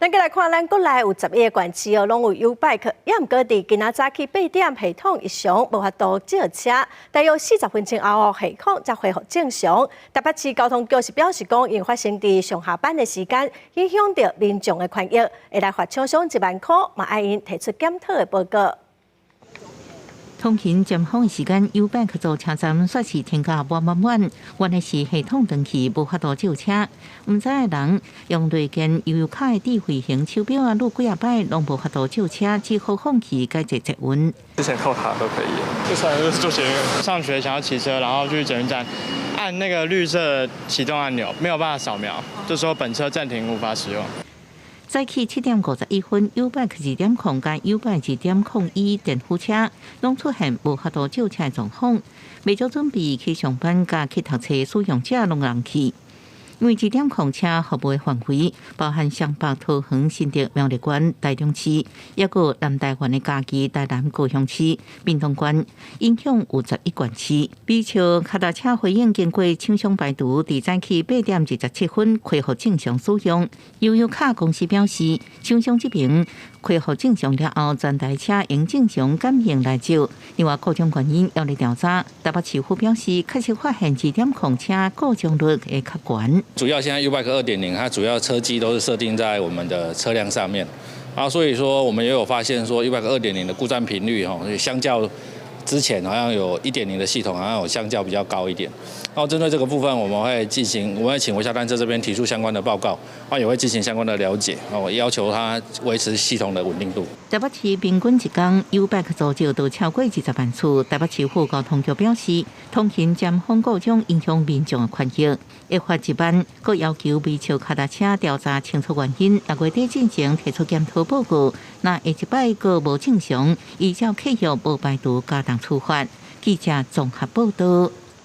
咱閣來看，咱國內有11個縣市哦，攏有 YouBike，也毋過佇今仔早起8點系統異常，無法度借車，大約40分鐘後，系統才恢復正常。台北市交通局是表示講，因發生佇上下班的時間，影響著民眾的權益，會來罰廠商1萬箍，嘛愛𪜶提出檢討的報告。通勤尖峰的時間，YouBike 租車站煞是停甲滿滿滿，原來是系統斷去，無法度借車。毋知的人用內建悠遊卡的智慧型手錶仔，擼幾仔擺攏無法度借車，只好放棄改坐捷運。之前扣卡都可以，就算是坐捷運。上學想要騎車，然後去捷運站按那個綠色啟動按鈕，沒有辦法掃描，就說本車暫停無法使用。早起7點51分，YouBike 2.0佮 YouBike 2.01電輔車攏出現無法度借車的狀況，未做準備去上班佮去讀冊使用者攏人去。因為2.0車服務的範圍包含雙北、桃園、新竹、苗栗縣、台中市，抑閣南台灣的嘉義、台南、高雄市、屏東縣，影響有11縣市。微笑跤踏車回應經過廠商排除，佇早起8點27分恢復正常使用。悠遊卡公司表示，廠商這邊恢復正常了後，全台車用正常感應來借。另外，故障原因猶咧調查。台北市府表示，確實發現2.0車故障率會較懸。主要現在 YouBike 2.0，它主要車機都是設定在我們的車輛上面，啊，所以說我們也有發現說 YouBike 2.0的故障頻率，吼，相較之前好像有1.0的系統，好像有相較比較高一點。然後針對這個部分，我們會進行，我們會請微笑單車這邊提出相關的報告，啊，也會進行相關的了解，哦，要求它維持系統的穩定度。台北市平均一工 YouBike 租借都超過20萬次。台北市府交通局表示，通勤尖峰故障影響民眾的權益，會罰1萬，閣要求微笑跤踏車調查清楚原因，6月底進前提出檢討報告。若下一擺閣無正常，依照契約無排除加重處罰。記者綜合報道。